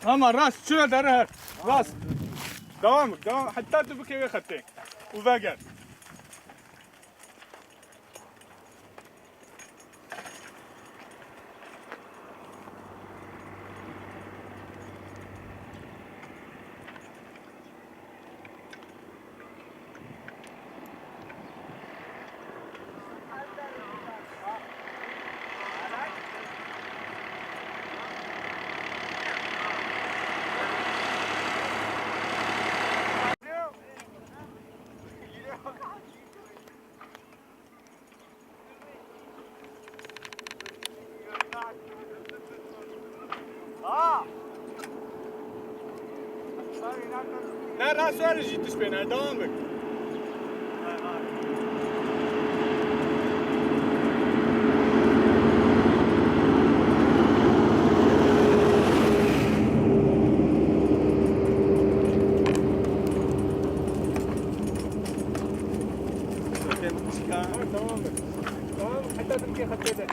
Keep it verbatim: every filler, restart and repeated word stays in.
Ama rast, şuna dere her. Rast. Devam et, devam. Heta tu bikeve xetê. U veger. Ne rast were jî tişt pê ne, devam bik. Tamam bik. Tamam, heta tu bikê xetê de.